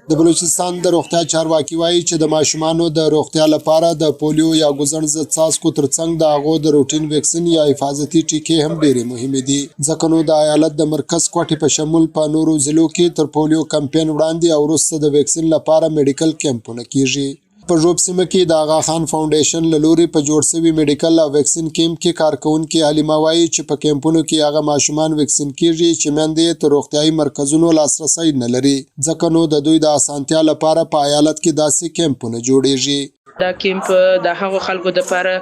د بلوچستان د روغتیا چارواکي وايي چې د ماشومانو د روغتیا لپاره د پولیو یا ګوزڼ ضد څاڅکو ترڅنګ د هغو د روټین ویکسین یا حفاظتي ټیکې هم ډېرې مهمې دي، ځکه نو د ایالت د مرکز کوټې په شمول په نورو ضلعو کې تر پولیو کمپین وړاندې او وروسته د ویکسین لپاره میډیکل کیمپونه کېږي. په ږوب سیمه کې د اغا خان فاونډېشن له لوري په جوړ شوي میډیکل او ویکسین کیمپ کې کارکوونکې حلیمه وايي چې په کیمپونو کې هغه ماشومان ویکسین کېږي چې میندې یې تر روغتیايي مرکزونو لاسرسی نه لري، ځکه نو د دوی د اسانتیا لپاره په ایالت کې داسې کیمپونه جوړېږي. دا کیمپ د هغو خلکو دپاره،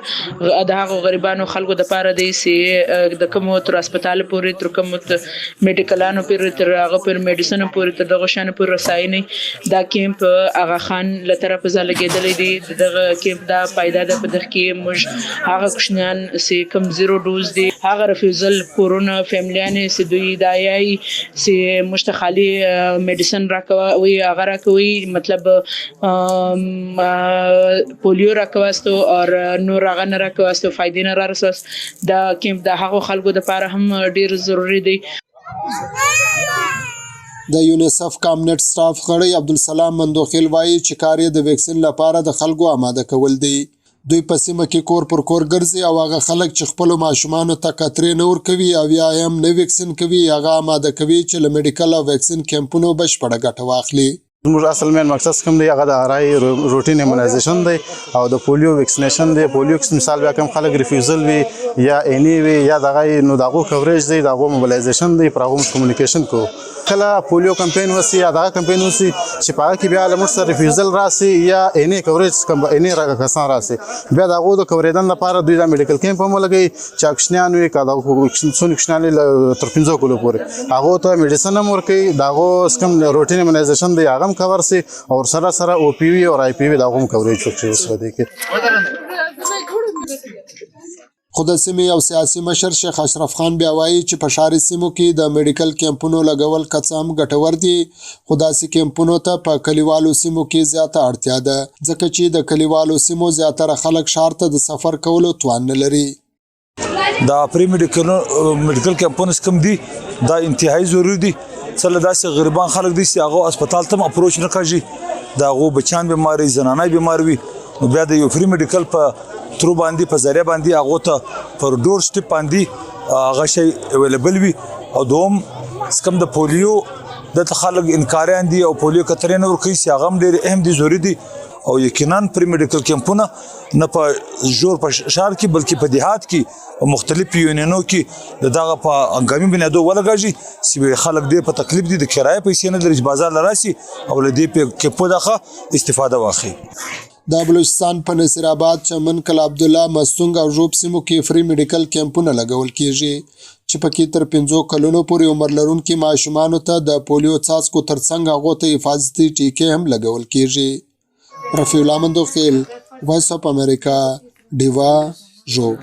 د هغو غریبانو خلکو دپاره دی چې د کومو تر هسپتال پورې، تر کومو میډیکلانو پورې، تر هغه پورې میډیسنو پورې، تر دغو شیانو پورې رسایي نه. دا کیمپ اغا خان له طرفه ځا لګېدلی دی. د دغه کیمپ دا فایده ده، په دغه کې موږ هغه کوچنیان چې کوم زیرو ډوز دي، هغه رفیوزل کورونه فیملیانې چې دوی دا یایي چې موږ ته خالي میډیسن راکوي، هغه راکوي، مطلب پولیو راکواستو او نور هغه نه راکواستو، فایدې نه را رسواست. دا کیمپ د هغو خلکو دپاره هم ډیر ضروري دی. د یونیسف کامنټ سټاف غړی عبدالسلام مندوخیل وايي چې کار یې د ویکسین لپاره د خلکو اماده کول دي. دوی په سیمه کې کور پر کور ګرځي او هغه خلک چې خپلو ماشومانو ته قطرې نه ورکوي او یا هم نه ویکسین کوي، هغه اماده کوي چې له میډیکل او ویکسین کیمپونو بشپړه ګټه واخلي. زموږ اصل مین مقصد کوم دی، هغه د آرای روټین ایمونایزیشن دی او د پولیو ویکسینیشن دی. پولیو کې مثال بیا کوم خلک ریفیوزل وي یا اینی وي یا دغه، نو د هغو کوریج دی، د هغو موبلایزیشن دی، پر هغو کمیونیکیشن کوو. کله پولیو کمپاین وسی یا دغه کمپاین وسی چې په هغه کې بیا له موږ سره ریفیوزل راسي یا اینی کوریج کوم اینی کسان راسي، بیا د هغو د کوریدن لپاره دوی دا میډیکل کیمپ هم ولګوي چې کوچنیان وي، که د څونې کوچنیان وي تر 5 کلو پورې، هغو ته میډیسن هم ورکوي، د هغو کوم روټین ایمونایزیشن دی هغه هم کور سي او سره سره او پی وي او آی پی وي د هغو هم کوریج ورکړي اوس په دې کې. خو د سیمې یو سیاسي مشر شیخ اشرف خان بیا وایي چې په ښاري سیمو کې د میډیکل کیمپونو لګول که څه هم ګټور دي، خو داسې کیمپونو ته په کلیوالو سیمو کې زیاته اړتیا ده، ځکه چې د کلیوالو سیمو زیاتره خلک ښار ته د سفر کولو توان نه لري. دا پری میډیکل کیمپونه کوم دي، دا انتهایی ضروري دي. څله داسې غریبان خلک دي چې هغه هسپتال ته اپروچ نه کوي، د هغو بچیان بیمار وي، زنانه بیمار وي، نو بیا د یو فری میډیکل په ترو باندې، په ذریعہ باندې هغه ته پر ډور سټپ باندې هغه شی اویلیبل وي. او دوم کوم د پولیو د خلک انکاریان دي او پولیو کترې نه ورکوي چې هغه هم ډېر اهم دي، ضروري دي. او یقینا پری میډیکل کیمپونه نه په ژور په شهر کې بلکې په دیهات کې او مختلف یونینو کې د دغه په هنګامي بنیادو ولګاږي چې خلک ډېر په تکلیف دي، د کرایې پیسې نه لري چې بازار له راسي او له دې کیمپو دغه استفاده واخلي. د بلوچستان په نصیر آباد، چمن، کلا عبدالله، مستونګ او ژوب سیمو کې فري میډیکل کیمپونه لګول کیږي چې پکې تر 5 کلونو پورې عمر لرونکي ماشومانو ته د پولیو څاڅکو ترڅنګ هغو ته حفاظتي ټیکې هم لګول کیږي. رفیع الله مندوخیل، وایس اف امریکا، ډیوه، ژوب.